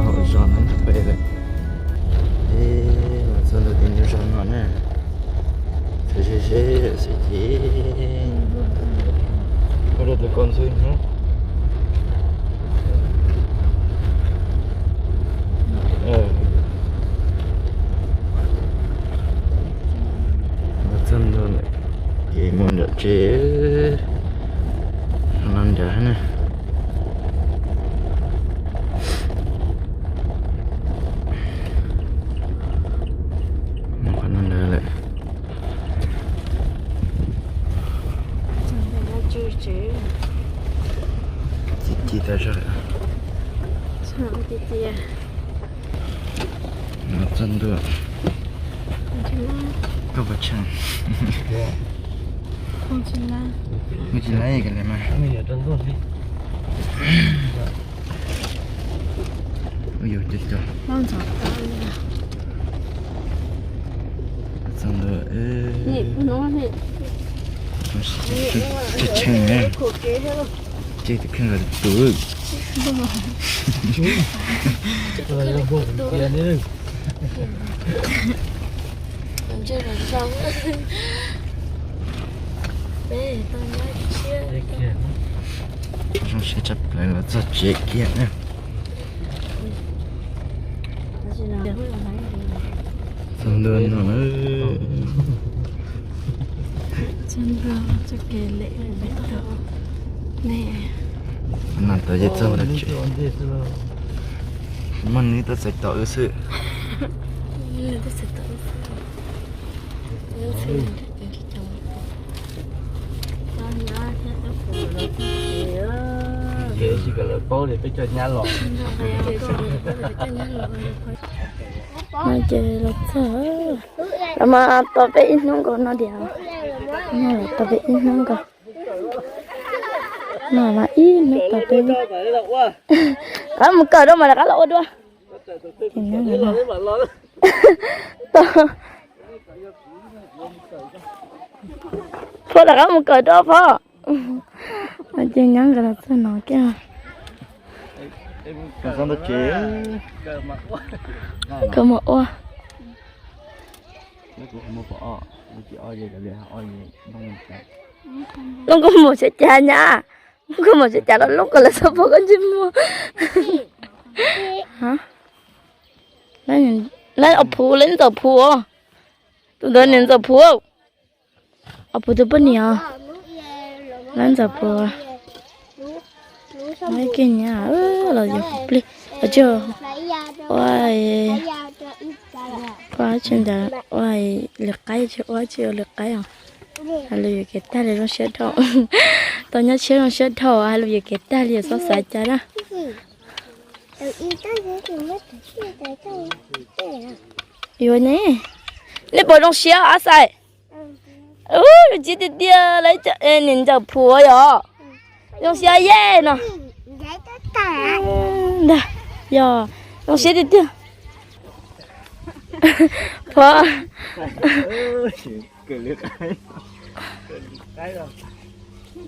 Zos no pem lawm. Es los txog ntawm tim lub zos no na. Txawm ze ze lawm xwb ces ua rau tus ko ntxhw hnub. Los txog ntua lawm ces mus nram tsev no nrad na. Mus qhov no nrad lawm. Ci ci tas zog. Los txog ntua. Koj puas tshee? Mus tsis laib ka le mas. Ua yus cov cov. Txog ntua. Tshee na. Ces tus kheej los tus. Zoo siab tshaj plaws los txog tsev kiag na. Txog ntua no. Txog ntua txoj kev lem pem tod ne. No tod yeej txog ntawm tsev. Muaj nws tuaj txais tos wb xwb. Ces tsis kom lawv paub tias peb coj nyab los. No ces los txog, los mas tos peb ib hnub nkaus no tiag. No los tos peb ib hnub nkaus. No mas ib hnub tos peb. Rov qab mus kawm rau mas rov qab los ua dua. Tos. Phoj rov qab mus kawm rau phoj. Ces nyob nkawd los txog no kiag. Kawm mus ua. Looj kua muag tsev cas nyab? Looj kua muag tsev cas los looj kua lawv txhob pom koj ntsej muag. Lawv ob phuv, lawv ntxawm phuv. Tus ntawd niam ntxawm phuv. Ob phuv tus poj niam. Lawv ntxawm phuv. Kiag nyab los yog plig, ua tsis ntawd ua lwm qaib, ua tsis ua lwm qaib os. Hais lus yuam kev tag li zoo siab dhau. Tau nyob tshiab zoo siab dhau, hais lus yuam kev tag li yog txhob xav cas na. Yuav ne, nej puas zoo siab Ab Xais? Zoo siab tiag tiag, niam ntxawm phuv yom. Zoo siab yej no. Ntag, yog zoo siab tiag tiag. Phuv.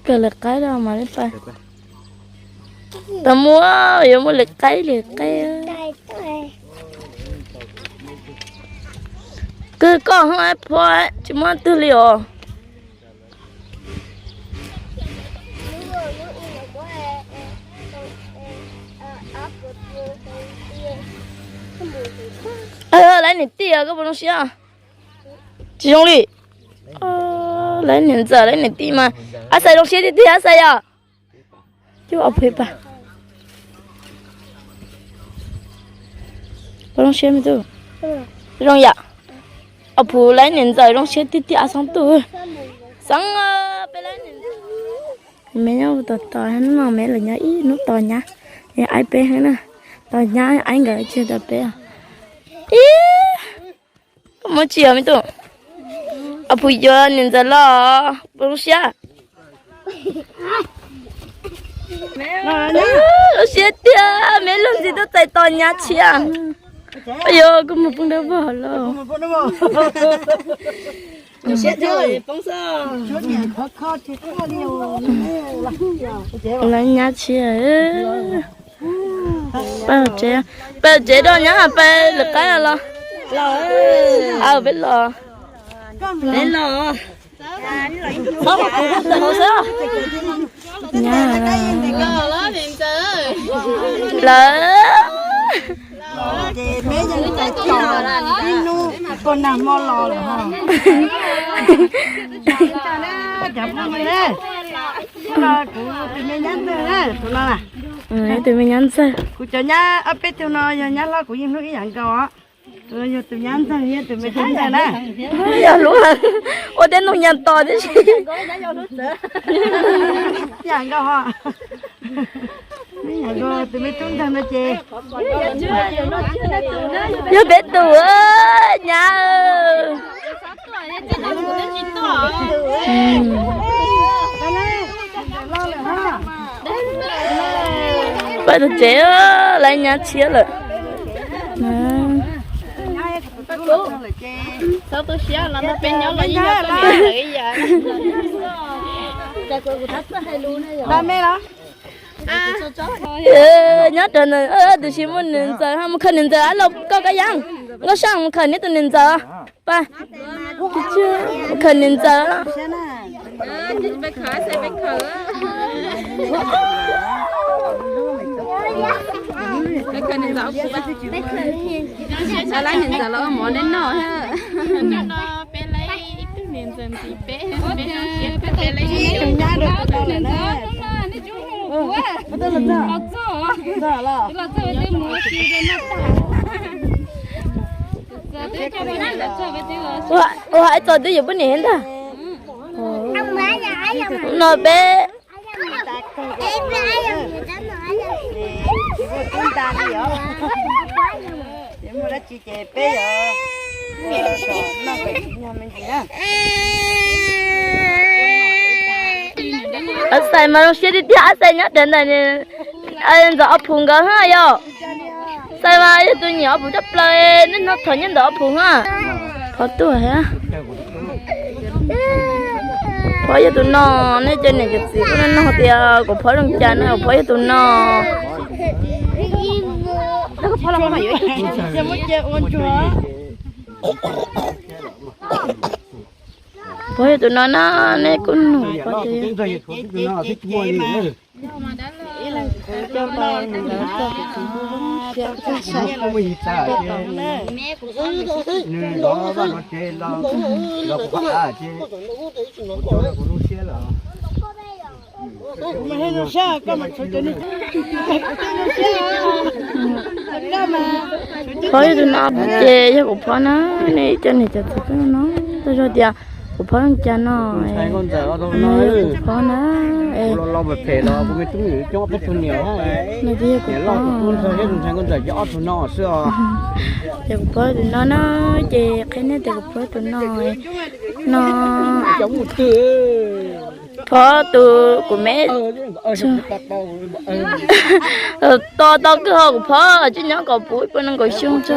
Kawm lwm qaib los mas li pais. Tau muaj, yuav muaj lwm qaib lwm qaib. Kawg koj hos phuv, tsis muaj twg li os. Lawv niam tij koj puas zoo siab? Tsis zoo li. Lawv niam ntxawm lawv niam tij mas. Ab Xais zoo siab tiag tiag Ab Xais yom. Cub ob phuv pas. Puas zoo siab me tub? Zoo yom. Ob phuv lawv niam ntxawm zoo siab tiag tiag Ab Xoob tub. Xoob, peb lawv niam ntxawm. Me nyob tos tos hnub no me los nyob ib hnub tos nyab. Aib peb heev na. Tos nyab aib nkawd tsis tos peb. Ib, koj muaj tsis yog me tub? Ob phuv yuav niam ntxawm los puas zoo siab? Zoo siab tiag, me luag ntxhi tuaj txais tos nyab tshiab. Yog koj mus poob dawb vog los. Lawv nyab tshiab. Peb tsev, peb tsev rau nyab peb lwm qaib los. Aw, peb los. Nyab lawm. Ces me yeej txais tom ib hnub puag nag hmo los lawm ho. Cov phooj ywg, kuv tus me nyab ntxawg na, tus no na. Tus me nyab ntxawg. Kuv cov nyab ob peb tug no yog nyab hlob kuv yeej hlub ib yam nkaus. Tus no yog tus nyab ntxawg, yog tus me tub ntxawg na. Yog hlub, ua tej noog nyas tos tib si. Ib yam nkaus ho. Ib yam nkaus tus me tub ntxawg no ces yog peb tus, nyab. Peb tus tsev lawv nyab tshiab lawm. Nyob rau ntawm tus tsis muaj niam ntxawm, mus khaws niam ntxawm, koj kab yas, Nkauj Saj, mus khaws neb tus niam ntxawm. Pab, mus khaws niam ntxawm. Ua, ua hais txog twb yuav poj niam ntag. No peb Ab xais mas zoo siab tiag tiag, ab xais nyob rau ntawm Ntxawm Ob Phuv nkawd hab yom. Xais mas yog tus nyiam Ob Phuv coj plaws, nej hnov thov nyob ntawm Ob Phuv hab. Phov tuaj hab. Phov yog tus no, nej cov niam cov txiv kuj nug tias kuv phov zoo cas na, kuv phov yog tus no. Phov yog tus no na, nej kuj nug phov tias Phov yog tus no ces yog kuv phov na, nej cov niam cov txiv kuj nug tuaj zog tias kuv phov zoo cas no. No yog kuv phov na. No ces yog kuv phov. Yog kuv phov tus no na, ces qhia nej tias kuv phov tus no, no phov tus kuv me to tau kawg ho kuv phov tsis nyob kom puv ib puas nees nkaum xyoo tso.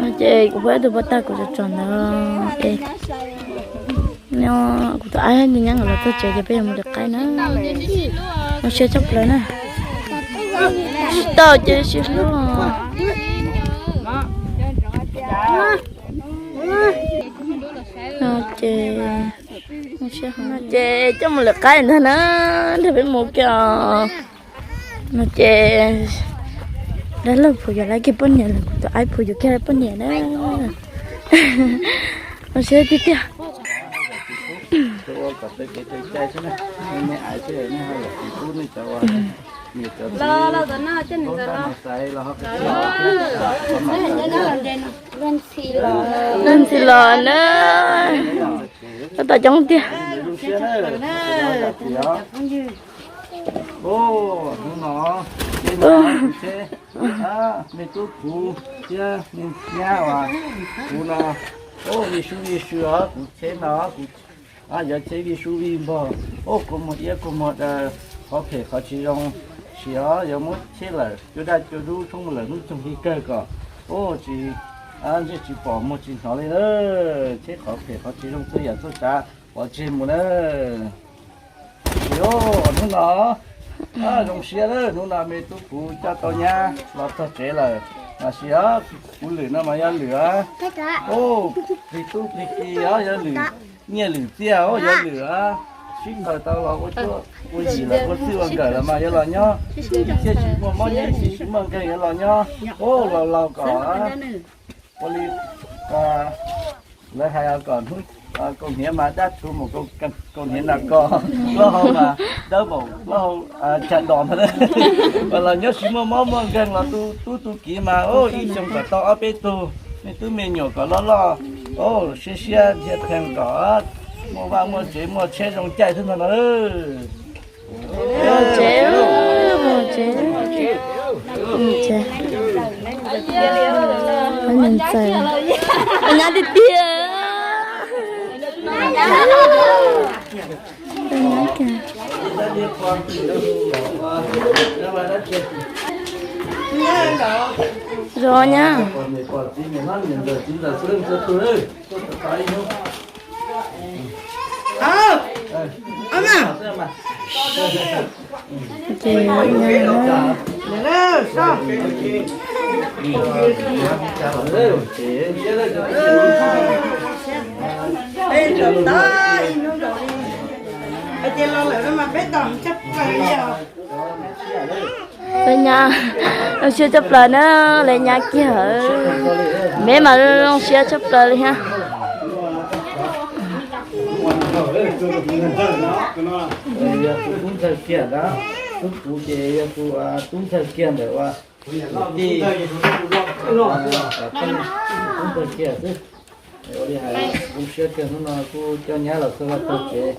No ces kuv phov tus pov tag kuv tsom tsom ntawd es kuv tus aib tus nyab nkawd los txog tsev ces peb yuav mus de qaib na. Zoo siab tshaj plaws na. Tsis tau ces sib hlub. No ces, no ces coj mus lwm qaib ntag na, nrog peb mus kiag os. No ces dab laug Phuv yuav lawv kiag poj niam lawm, kuv tus aib Phuv yuav kiag lawv poj niam na. Zoo siab tiag tiag. Leej txiv los na, tab tom coob tiag. Hnub no, me tub Phuv thiab me nyab uas Phuv no, vij sub vij sw os, kuv tsheb no kuv yuav tsheb vij sub vij npog, kua muag iab kua muag daw, qhov phem qhov tsis zoo, sim os yuav muab tsheb lawm, cua daj cua dub tshoob mus lawm hnub txoog hli kawg kom tsis, ntsej tsis pom muag tsis hnov li na. Tsheb qhov phem qhov tsis zoo txhua yam txhua tsav pov tseg mus na. Hnub no zoo siab lawm, hnub no me tub kuv coj tau nyab los txog tsev lawm. Mas sis kuv lwm no mas yog lwm, plig tub plig ki, yog lwm nyiaj lwm txiaj, yog lwm sib nqawm tau los ua cuab ua yim los ua txij ua nkawm los mas yuav los nyob, ib txhia tsis muaj mob nyob, ib txhia tsis muaj nkeeg yuav los nyob, laus laus kom ua li lawv hais kom hnub kaus hniav mas dab thu mus kaus hniav nas kos, plaub hau mas dawb npaum plaub hau cag dos ntag. Mas los nyob tsis muaj mob muaj nkeeg los tu tub tu kiv mas ib xyoos kom tau ob peb tug me tub me nyuam kom loj loj, siab siab dhia qhees kom muaj vaj muaj tsev muaj tsheb zoo caij xwb ntag no. Nyab tiag tiag. Zov nyab. Peb nyab zoo siab tshaj plaws na, lawv nyab kiag, peb mas zoo siab tshaj plaws li thiab. Yog tus tub ntxawg kiag ntawd, tub kuv ces yog tus tub ntxawg kiag ntawm ua tij, tub ntxawg kiag xwb. Ua li hais zoo siab kawg hnub no kuj coj nyab los txog vaj txog tsev,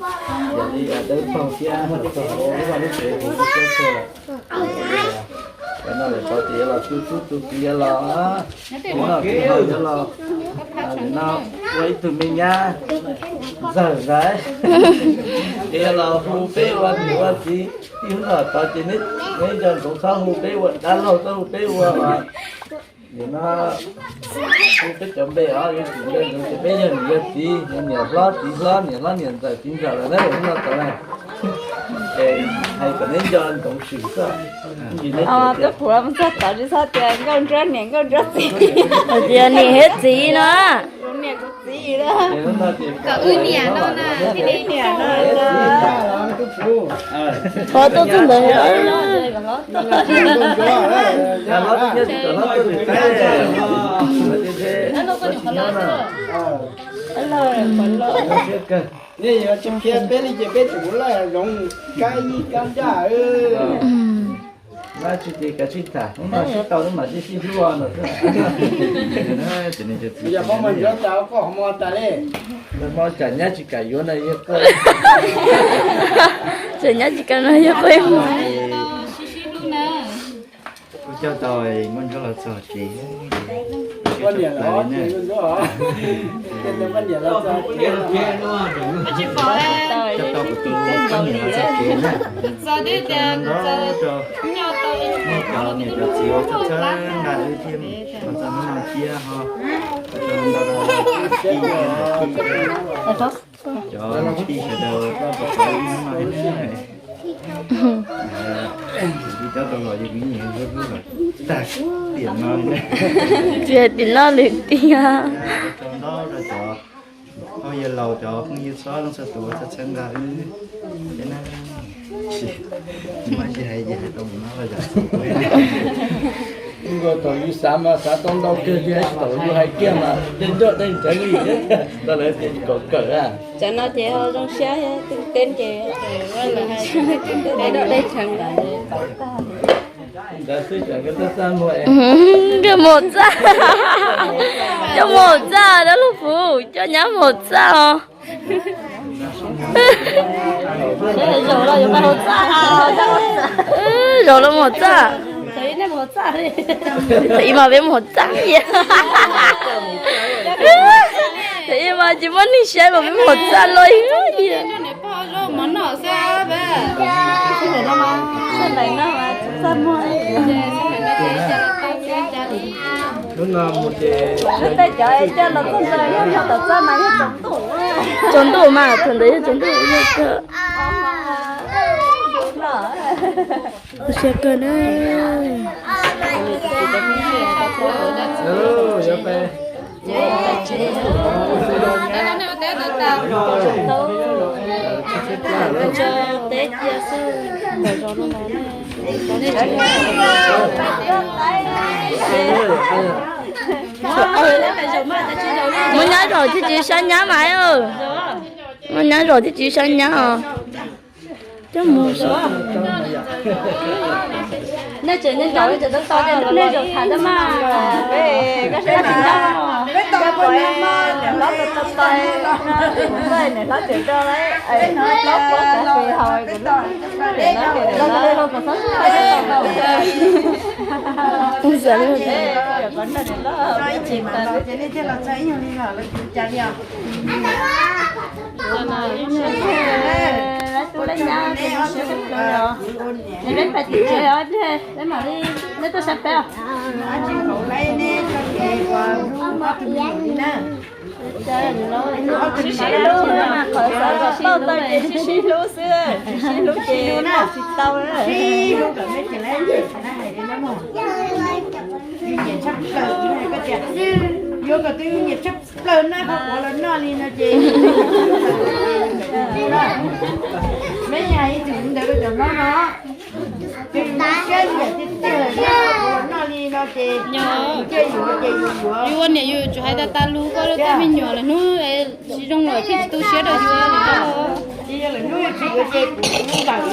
yog li dawb paug thiab los txog hauv lub vaj lub tsev kuj zoo siab kawg. Cov no lawm tod ces yuav los tu tub tu kiv yuav los, tus no tus no yuav los, nim no ua ib tug me nyab ntxawg ntag, ces yuav los hu peb ua niam ua txiv. Ib hnub no tod ces neb nco ntsoov txhob hu peb ua dab laug, txhob hu peb ua nim no hu peb cov npe os, yuav tsum nco ntsoov tias peb yog niam yog txiv, yog niam hlob txiv hlob, niam hlob niam ntxawm txiv ntxawm lawm na, hnub no tod na. Ces hais kom neb nco ntsoov swm xwb. Twb pum los mus txog tod tsis txhob tias nkauj nruab niam nkauj nruab txiv, hais tias niam thiab txiv no. Kom wb niam no na, thiaj li niam no. Qhov tuaj txog ntawd. Nej yuav tsis qhia peb li ces peb tsis ua laj zoov kab ib kab ncaj. Dab tsi ces kav tsij tham, hnub no sib tau hnub mam sib sib hlub no xwb. Yog qhov muag ntsuav tas koj qhov muag tas li. Hmo tsam nyab tsis kam yuav no yog koj. Tsam nyab tsis kam no yog koj. Kuv coj tau nkauj ntsuab los txog tsev. Coj tau kuv tus poj niam los txog tsev na. Cov niam cov txiv uas txhawb nqa wb thiab los txog hnub no thiab ho. Cov tij sawv daws koj puas tau ib hnub no thiab na. Kuv coj tau los yog kuv nyiam hlub hlub lawm tag tiam no li. Tsis hais tim no lwm tiam. Rau ntau rau cov phooj ywg laus cov phooj ywg txhua leej txhua tus txhawb nqa wb thiab na. Tsis muaj tsis hais ces hais tau mus no los yog. Thaum yus xav mas xav tau ntau kawg tiag, thaum yus hais kiag mas tej nroj tej ntawd li tau lawv tias kom kawm a. Cov no ces ho zoo siab thiab, tej teb ces dej dej tshee ntawd xwb. Nkawd mus txaj, coj mus txaj dab laug Fuv, coj nyab mus txaj os. Zaum los mus txaj. Thaum ib mas peb mus txaj. Thaum ib mas tsis muaj neeg saib mas peb mus txaj loj ib yam. Hnub no mus ces tej cov coj los txog ntawd yog tom txaj mas yog tsaus ntuj mas, thaum ntawd yog tsaus ntuj yog kawg. Siab kawg na. Muaj nyab zaum thiaj tsis sab nyab mas. Muaj nyab zaum thiaj tsis sab nyab os. Coj mus. Nej tseem nej zaum, nej zaum tham tau mas. Peb tau peb tau niam hlob tau tau niam hlob tseem rau hlob puav cov fis haus kuv lub. Sib sib hlub mas qhov xav kom tau tau ces sib sib hlub xwb, tsis sib hlub ces tsis tau. Yuav kom twb nyiam tshaj plaws na, qhov quav los noj li no ces. Meb hais ib tug ntawd rau cov hlob no, twb siab nyiam tiag tiag, qhov quav los noj li no ces, ces yuav ces yuav yuav. Yus ua niam yus tsum hais tas tas lus koj rau tej me nyuam lawm, hnub tsis zoo lawm thiaj tsis tu siab rau yus. Ces yog lawm hnub tsis yuav ces kuv nplawm.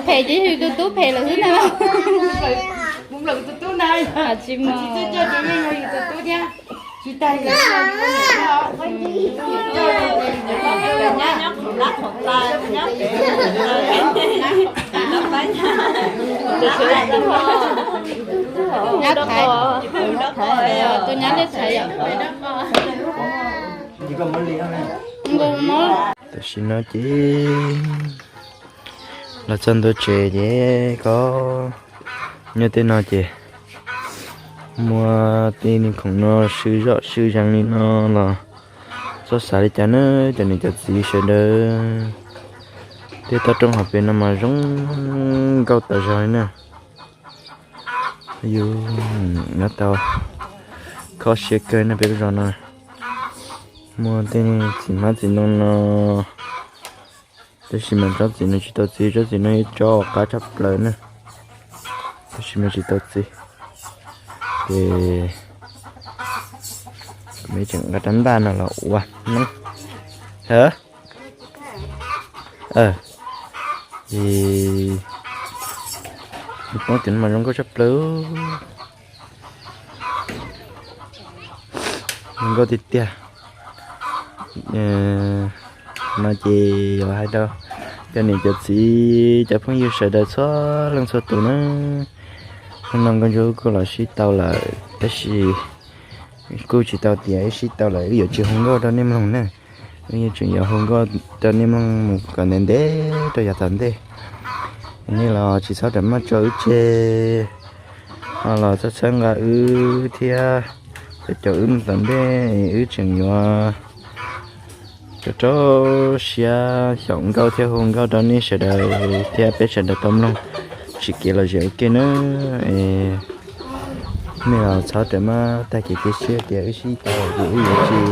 Phem ces yog yus tus tub phem lawm xwb na. Kuv nplawm tus tub na. Tsis muaj, tsis txawj coj ces yeej yog yus tus tub thiab. Tsis tas li, nyab thaiv, tus nyab liab thaiv yom. Tam sim no ces los txog ntua tsev ces koj nyob tej no ces muaj tej niag khoom no swb zoj swb zees li no los txhob xav li cas na cov niam cov txiv sawv daws. Tej toj roob hauv pes no mas zoo nkauj tas zog li na. Yus nyob tau kho siab kawg na peb lub zos no. Muaj tej txiv hmab txiv ntoo no, tab sis mas tsob txiv no tsis tau txi, tsob txiv no ib tsob qab tshaj plaws na, tab sis mas tsis tau txi. Ces kuv tseem nqa rab ntaj no los ua neeb. Ces poob tim no mas zoo nkauj tshaj plaws. Zoo nkauj tiag tiag. No ces yuav hais rau cov niam cov txiv cov phooj ywg sawv daws txhua leej txhua tus na, hnub no Nkauj Ntsuab kuj los sib tau lawm tab sis kuj tsis tau tias wb sib tau lawm wb yuav tsis hu nkauj rau nej mloog na. Wb yeej tseem yuav hu nkauj rau nej mloog mus kom ntev ntev rau yav tom ntej. Nej los tsis txhob ram maj tso wb tseg, ho los txhawb txhawb nqa wb thiab. Cov caum wb mus tom ntej wb tseem yuav rau rau siab xyaum nkauj thiab hu nkauj rau nej sawv daws thiab peb sawv daws tau mloog tsim kev lom zem ua ke na. Nej los txhob ram maj tag kev cia siab tias wb sib tau ces wb yuav tsis,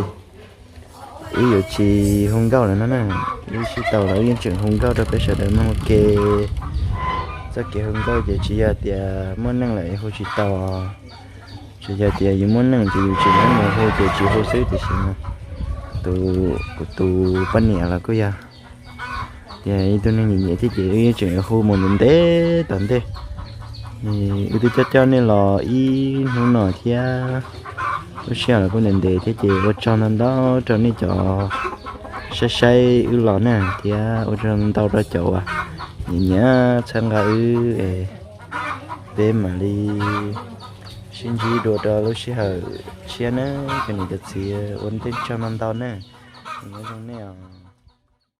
wb yuav tsis hu nkauj lawm no na. Wb sib tau los wb yeej tseem hu nkauj rau peb sawv daws mloog ua ke. Txoj kev hu nkauj ces tsis yog tias muaj neej lawm hu tsis tau, tsis yog tias yus muaj neej ces yus tsis muaj neej hu ces tsis hu xwb, tiam sis mas kuv tus poj niam los kuj yog tias ib tug neeg nyiam nyiam thiab ces wb yeej tseem yuav hu mus ntev ntev tom ntej. Wb twb coj coj nej los ib hnub no thiab, lub sij hawm los kuj ntev ntev thiab ces ua tsaug ntau ntau rau nej cov saib saib wb los na, thiab ua tsaug ntau rau cov uas nyiam nyiam txhawb nqa wb. Peb mam li sib ntsib dua rau lub sij hawm tshiab na, cov niam cov txiv ua ntej tsaug ntau ntau na. Nyob zoo nej os.